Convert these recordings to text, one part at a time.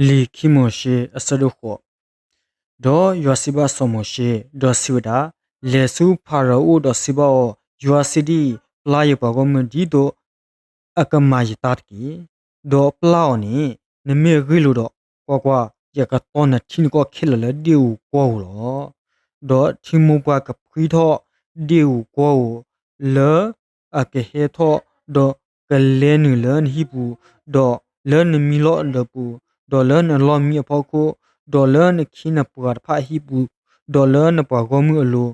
လံာ်ခံမိၤၡ့ အဆၢဒိၣ်ဃိး. ဒီးယွၤစံးဘၣ်စီၤမိၤၡ့, ဒီးစံးဝဲဒၣ်, လဲၤဆူဖၤရိၤအအိၣ်ဒီးစံးဘၣ်အီၤ, ယွၤစံးဒ်အံၤ, ပျၢ်ယပှၤဂီၢ်မုၢ်ဒ်သိးအကမၤယတၢ်တက့ၢ်. ဒီးပျၢ်အီၤန့ၣ် နမ့ၢ်ဂ့ၢ်လိာ်ဒီး, ကွၢ်ကွၢ်, ယကတီၢ်နထံနကီၢ်ခဲလၢာ်လၢဒ့ၣ်ဧိၤကွီၢ်ဧိၤလီၤ. ဒီးထံမိၢ်ပှၢ်ကဖှံထီၣ်ဒ့ၣ်ဧိၤကွီၢ်ဧိၤ လၢအကဟဲထီၣ်, ဒီးကလဲၤနုာ်လၢနဟံၣ်ပူၤ, ဒီးလၢနမံလီၢ်အဒၢးပူၤ, ဒီးလၢနလီၢ်မံအဖီခိၣ်, ဒီးလၢနခ့နပှၤတဖၣ်အဟံၣ်ပူၤ, ဒီးလၢနပှၤဂီၢ်မုၢ်အလိၤ,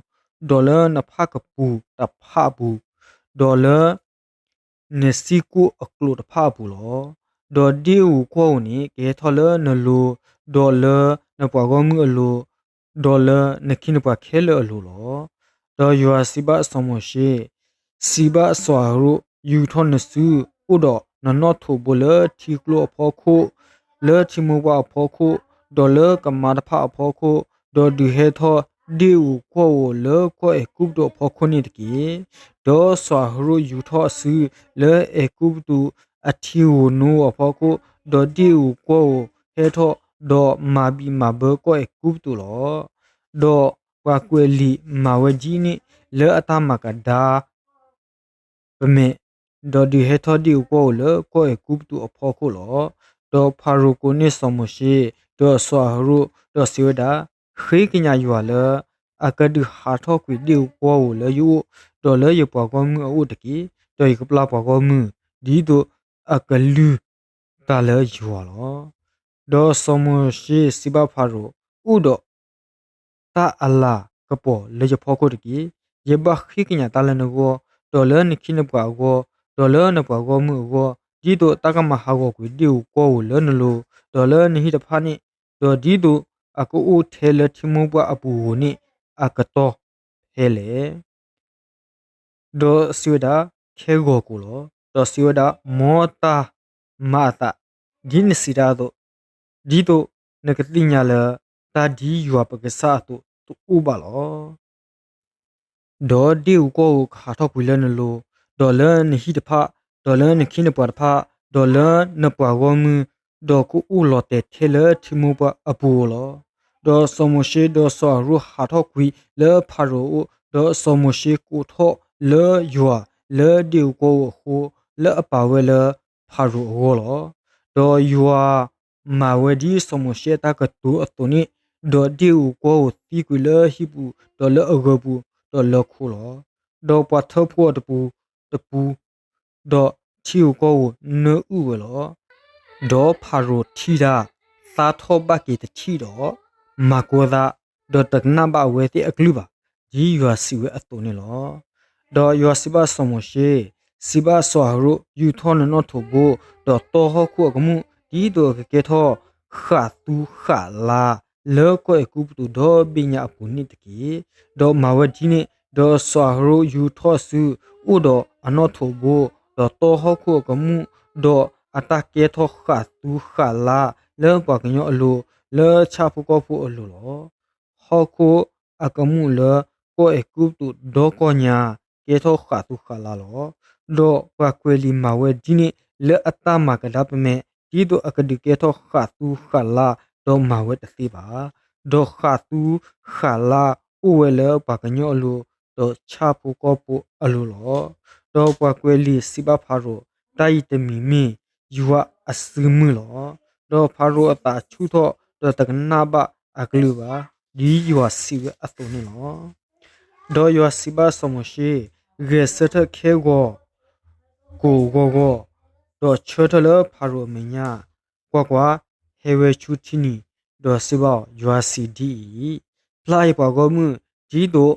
ဒီးလၢနဖၣ်ကပူၤတဖၣ်အပူၤ, ဒီးလၢ နစံၣ်ကိၣ်အကျိာ်တဖၣ်အပူၤလီၤ. ဒီးဒ့ၣ်ဧိၤကွီၢ်ဧိၤန့ၣ် ကဟဲထီၣ်လၢနလိၤ, ဒီးလၢနပှၤဂီၢ်မုၢ်အလိၤ, ဒီးလၢနခ့နပှၤခဲလၢာ်အလိၤလီၤ. ဒီးယွၤစံးဘၣ်စီၤမိၤၡ့, စံးဘၣ်စီၤအၤဟရိၣ်, ယူာ်ထီၣ်နစုအိၣ်ဒီးနနီၣ်ထိးဘိလၢထံကျိအဖီခိၣ်, လၢထံမိၢ်ပှၢ်အဖီခိၣ်, ဒီးလၢကမါတဖၣ်အဖီခိၣ်, ဒီးဒုးဟဲထီၣ်ဒ့ၣ်ဧိၤကွီၢ်ဧိၤလၢကီၢ်အဲၤကူပတူးအဖီခိၣ်န့ၣ်တက့ၢ်. ဒီးစီၤအၤဟရိၣ်ယူာ်ထီၣ်အစုလၢအဲၤကူပတူးအထံဧိၤနိဧိၤအဖီခိၣ်, ဒီးဒ့ၣ်ဧိၤကွီၢ်ဧိၤဟဲထီၣ်, ဒီးမၤဘံၣ်မၤဘၢကီၢ်အဲၤကူပတူးလီၤ. ဒီးပှၤကွဲးလံာ်မၤဝဲဒ်န့ၣ်လၢအတၢ်မၤကဒါ ပမဲာ်, ဒီးဒုးဟဲထီၣ်ဒ့ၣ်ဧိၤကွီၢ်ဧိၤလၢကီၢ်အဲၤကူပတူးအဖီခိၣ်လီၤ. ဒီးဖၤရိၤကိးန့ၢ်စီၤမိၤၡ့, ဒီးစီၤအၤဟရိၣ်, ဒီးစံးဝဲဒၣ်, ဃ့ကညးယွၤလၢအကဒုးဟးထီၣ်ကွံာ်ဒ့ၣ်ဧိၤကွီၢ်ဧိၤလၢယအိၣ်, ဒီးလၢယပှၤဂီၢ်မုၢ်အအိၣ်တက့ၢ်. ဒီးယကပျၢ်ပှၤဂီၢ်မုၢ် ဒ်သိးအကလုၢ်တၢ်လၢယွၤလီၤ. ဒီးစီၤမိၤၡ့စံးဘၣ်ဖၤရိၤ, အိၣ်ဒီး တၢ်အလၤကပီၤလၢယဖီခိၣ်တက့ၢ်. ယဘၣ်ဃ့ကညးတၢ်လၢနဂီၢ်, ဒီးလၢနခ့နပှၤအဂီၢ်, ဒီးလၢနပှၤဂီၢ်မုၢ်အဂီၢ်, ဒ်သိးတၢ်ကမၤဟးဂီၤကွံာ်ဒ့ၣ်ဧိၤကွီၢ်ဧိၤလၢနလိၤ, ဒီးလၢနဟံၣ်တဖၣ်န့ၣ်, ဒီးဒ်သိးအကအိၣ်ထဲလၢထံမိၢ်ပှၢ်အပူၤဧိၤန့ၣ် အကတီၢ်ဖဲလဲၣ်. ဒီးစံးဝဲဒၣ်, ခဲဂီၤကိာ်လီၤ. ဒီးစံးဝဲဒၣ်, မ်တၢ်မၤအသးဒ်နစံးတၢ်အသိး, ဒ်သိးနကသ့ၣ်ညါလၢတၢ်ဒ်ယွၤပကစၢ်အသိး တအိၣ်ဘၣ်လီၤ. ဒီးဒ့ၣ်ဧိၤကွီၢ်ဧိၤကဟးထီၣ်ကွံာ်လၢနလိၤ, ဒီးလၢနဟံၣ်တဖၣ်, ဒီးလၢနခ့နပှၤတဖၣ်, ဒီးလၢနပှၤဂီၢ်မုၢ်, ဒီးကအိၣ်လီၤတဲာ်ထဲလၢထံမိၢ်ပှၢ်အပူၤဧိၤလီၤ. ဒီးစီၤမိၤၡ့ဒီးစီၤအၤဟရိၣ်ဟးထီၣ်ကွံာ်လၢဖၤရိၤအအိၣ်, ဒီးစီၤမိၤၡ့ကိးထီၣ်လၢယွၤလၢဒ့ၣ်ဧိၤကွီၢ်ဧိၤအဃိ, လၢအပာ်ဝဲလၢဖၤရိၤအဂီၢ်လီၤ. ဒီးယွၤမၤဝဲဒ်စီၤမိၤၡ့အတၢ်ကတိၤအသိးန့ၣ်, ဒီးဒ့ၣ်ဧိၤကွီၢ်ဧိၤသံကွံာ်လၢဟံၣ်ပူၤ, ဒီးလၢအဂၢၤပူၤ, ဒီးလၢခိလီၤ. ဒီးပှၤထၢဖှိၣ်အီၤတပူၤတပူၤ, ဒီးထံဧိၤကီၢ်ဧိၤနၢအုၣ်ဝဲလီၤ. ဒီးဖၤရိၤထံၣ်တၢ်, သါထီၣ်ဘၣ်က့ၤတထံၣ်ဒီး, မၤကိသး, ဒီးတကနၣ်ဘၣ်အဝဲသ့ၣ်အကလုၢ်ဘၣ်, ဒ်ယွၤစံးဝဲအသိးန့ၣ်လီၤ. ဒီးယွၤစံးဘၣ်စီၤမိၤၡ့, စံးဘၣ်စီၤအၤဟရိၣ်, ယူာ်ထီၣ်နနီၣ်ထိးဘိ, ဒီးတီၢ်ဟီၣ်ခိၣ်အကမူၣ်, ဒ်သိးအကကဲထီၣ်ဃးသူဃးလါ လၢကီၢ်အဲၤကူပတူးဒီဘ့ၣ်ညါအပူၤန့ၣ်တက့ၢ်. ဒီးမၤဝဲဒ်န့ၣ်, ဒီးစီၤအၤဟရိၣ်ယူာ်ထီၣ်အစု, အိၣ်ဒီးအနီၣ်ထိးဘိ, ဒီးတီၢ်ဟီၣ်ခိၣ်အကမူၣ်, ဒီးအတၢ်ကဲထီၣ်ဃးသူဃးလါလၢပှၤကညီအလိၤ, လၢဆၣ်ဖိကီၢ်ဖိအလိၤလီၤ. ဟီၣ်ခိၣ်အကမူၣ်လၢကီၢ်အဲၤကူပတူးဒီကီၢ်ညါ ကဲထီၣ်ဃးသူဃးလါလီၤ. ဒီးပှၤကွဲးလံာ်မၤဝဲဒ်န့ၣ်လၢအတၢ်မၤကဒါပမဲာ်, ဒ်သိးအကဒုးကဲထီၣ်ဃးသူဃးလါ, ဒီးမၤဝဲတသ့ဘၣ်. ဒီးဃးသူဃးလါအိၣ်ဝဲလၢပှၤကညီအလိၤ, ဒီးဆၣ်ဖိကီၢ်ဖိအလိၤလီၤ. ဒီးပှၤကွဲးလံာ်စံးဘၣ်ဖၤရိၤ, တၢ်အံၤတမံၤမ့ၢ်ယွၤအစုမုၢ်လီၤ. ဒီးဖၤရိၤအသးဆူၣ်ထီၣ်, ဒီးတကနၣ်ဘၣ်အကလုၢ်ဘၣ်, ဒ်ယွၤစံးဝဲအသိးန့ၣ်လီၤ. ဒီးယွၤစံးဘၣ်စီၤမိၤၡ့, ဂဲၤဆၢထၢၣ်ခဲဂီၤကိာ်ဂီၤဂီၤ, ဒီးဆၢထၢၣ်လၢဖၤရိၤအမဲာ်ညါ, ကွၢ်ကွၢ်, ဟဲဝဲဆူထံနံၤ, ဒီးစံးဘၣ်အီၤ, ယွၤစံးဒ်အံၤ, ပျၢ်ယပှၤဂီၢ်မုၢ်, ဒ်သိး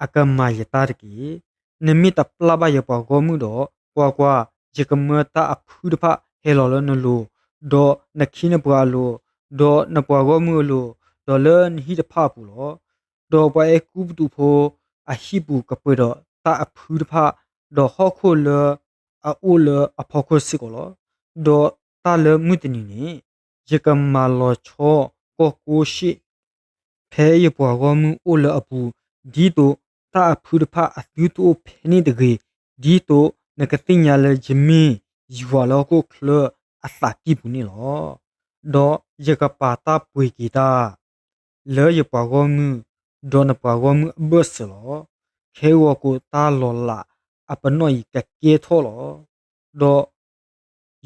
အကမၤယတၢ်တက့ၢ်. နမ့ၢ်တပျၢ်ဘၣ်ယပှၤဂီၢ်မုၢ်ဒီး, ကွၢ်ကွၢ်, ယကမၢတၢ်အဖုတဖၣ်ဟဲလီၤလၢနလိၤ, ဒီးနခ့နပှၤအလိၤ, ဒီးနပှၤဂီၢ်မုၢ်အလိၤ, ဒီးလၢနဟံၣ်တဖၣ်အပူၤလီၤ. ဒီးပှၤအဲၤကူပတူးဖိအဟံၣ်ပူၤကပှဲၤဒီးတၢ်အဖုတဖၣ်, ဒီးဟီၣ်ခိၣ်လၢအအိၣ်လၢအဖီခိၣ်စ့ၢ်ကီးလီၤ. ဒီးတၢ်လၢမုၢ်တနံၤန့ၣ်, ယကမၤလီၤဆီကီၢ်ကိၢ်ၡ့ၣ် ဖဲယပှၤဂီၢ်မုၢ်အိၣ်လၢအပူၤ, ဒ်သိးတၢ်အဖုတဖၣ်အသုတအိၣ်ဖဲန့ၣ်တဂ့ၤ, ဒ်သိးနကသ့ၣ်ညါလၢယမ့ၢ်ယွၤလၢဟီၣ်ခိၣ်ချၢအသးကံၢ်ပူၤန့ၣ်လီၤ. ဒီးယကပာ်တၢ်ပှ့ၤက့ၤတၢ် လၢယပှၤဂီၢ်မုၢ်, ဒီးနပှၤဂီၢ်မုၢ်အဘၢၣ်စၢၤလီၤ. ခဲဂီၤကိာ်တၢ်လီၤလးအပနီၣ်အံၤကကဲထီၣ်လီၤ. ဒီး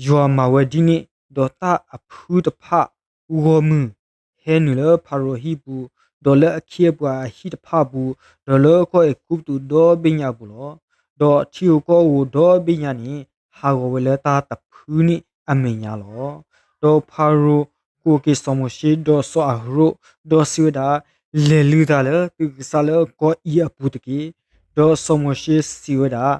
ယွၤမၤဝဲဒ်န့ၣ်, ဒီးတၢ်အဖုတဖၣ်ဂီၢ်မုၢ် ဟဲနုာ်လၢဖၤရိၤအဟံၣ်ပူၤ, ဒီးလၢအခ့အပှၤအဟံၣ်တဖၣ်အပူၤ, ဒီးလၢကီၢ်အဲၤကူပတူးဒီဘ့ၣ်ညါအပူၤလီၤ. ဒီးထံဧိၤကီၢ်ဧိၤဒီဘ့ၣ်ညါန့ၣ် ဟးဂီၤဝဲလၢတၢ်တဖုန့ၣ်အမဲာ်ညါလီၤ. ဒီးဖၤရိၤကိးက့ၤစီၤမိၤၡ့ဒီးစီၤအၤဟရိၣ်, ဒီးစံးဝဲဒၣ်, လဲၤလုၢ်တၢ်လၢသုကစၢ်လၢကီၢ်အံၤအပူၤတက့ၢ်. ဒီးစီၤမိၤၡ့စံးဝဲဒၣ်,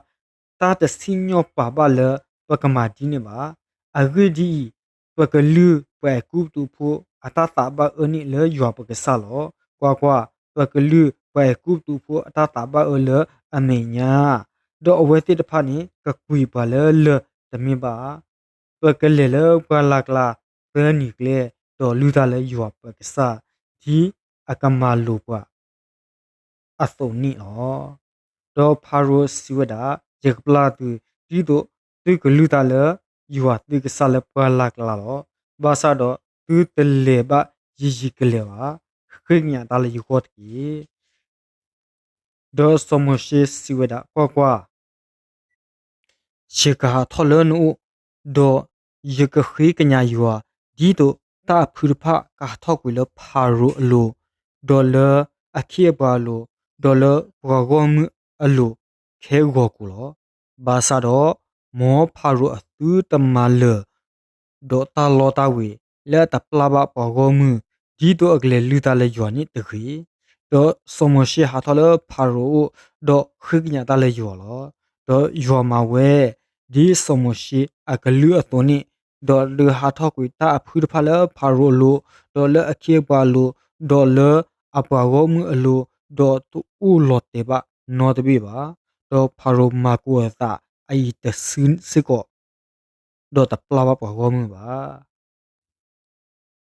တၢ်တစံၣ်ညီၣ်ပာ်ဘၣ်လၢပကမၤဒ်န့ၣ်ဘၣ်. အဂ့ၢ်ဒ်အံၤ, ပကလုၢ်ပှၤအဲၤကူပတူးဖိအတၢ်သးဘၣ်အၢန့ၣ်လၢယွၤပကစၢ်လီၤ. ကွၢ်ကွၢ်, ပကလုၢ်ပှၤအဲၤကူပတူးဖိအတၢ်သးဘၣ်အၢလၢအမဲာ်ညါ, ဒီးအဝဲသ့ၣ်တဖၣ်န့ၣ် ကကွံာ်ပှၤလၢလၢၢ်တမ့ၢ်ဘၣ်. ပကလဲၤလၢပှၢ်လၢ်ကျါသၢနံၤကျဲ, ဒီးလုၢ်တၢ်လၢယွၤပကစၢ်, ဒ်အကမၤလိာ်ပှၤ အသိးန့ၣ်လီၤ. ဒီးဖၤရိၤစံးဝဲဒၣ်, ယကပျၢ်သု, ဒ်သိးသုကလုၢ်တၢ်လၢယွၤသုကစၢ်လၢပှၢ်လၢ်ကျါလီၤ. ဘၣ်ဆၣ်ဒီးသုတလဲၤဘၣ်ယံာ်ယံာ်ကလဲာ်ဘၣ်. ဃ့ကညးတၢ်လၢယဂီၢ်တက့ၢ်. ဒီးစီၤမိၤၡ့စံးဝဲဒၣ်, ကွၢ်ကွၢ်, ယကဟးထီၣ်လၢနအိၣ်, ဒီးယကဃ့ကညးယွၤ, ဒ်သိးတၢ်အဖုတဖၣ်ကဟးထီၣ်ကွံာ်လၢဖၤရိၤအလိၤ, ဒီးလၢအခ့အပှၤအလိၤ, ဒီးလၢပှၤဂီၢ်မုၢ်အလိၤ, ခဲဂီၤကိာ်လီၤ. ဘၣ်ဆၣ်ဒီး, မ်ဖၤရိၤအသုတမၤလၢာ် ဒီးတၢ်လီတၢ်ဝ့ၤ လၢအတပျၢ်ဘၣ်ပှၤဂီၢ်မုၢ်, ဒ်သိးအကလဲၤလုၢ်တၢ်လၢယွၤန့ၣ်တဂ့ၤ. ဒီးစီၤမိၤၡ့ဟးထီၣ်လၢဖၤရိၤအအိၣ်, ဒီးဃ့ကညးတၢ်လၢယွၤလီၤ. ဒီးယွၤမၤဝဲ, ဒ်စီၤမိၤၡ့အကလုၢ်အသိးန့ၣ်, ဒီးဒုးဟးထီၣ်ကွံာ်တၢ်အဖုတဖၣ်လၢဖၤရိၤအလိၤ, ဒီးလၢအခ့အပှၤအလိၤ, ဒီးလၢအပှၤဂီၢ်မုၢ်အလိၤ, ဒီးတအိၣ်လီၤတဲာ်ဘၣ်နီတဘ့ၣ်ဘၣ်. ဒီးဖၤရိၤမၤကိၤအသးအအံၤတစုစ့ၢ်ကီး, ဒီးတပျၢ်ဘၣ်ပှၤဂီၢ်မုၢ်ဘၣ်.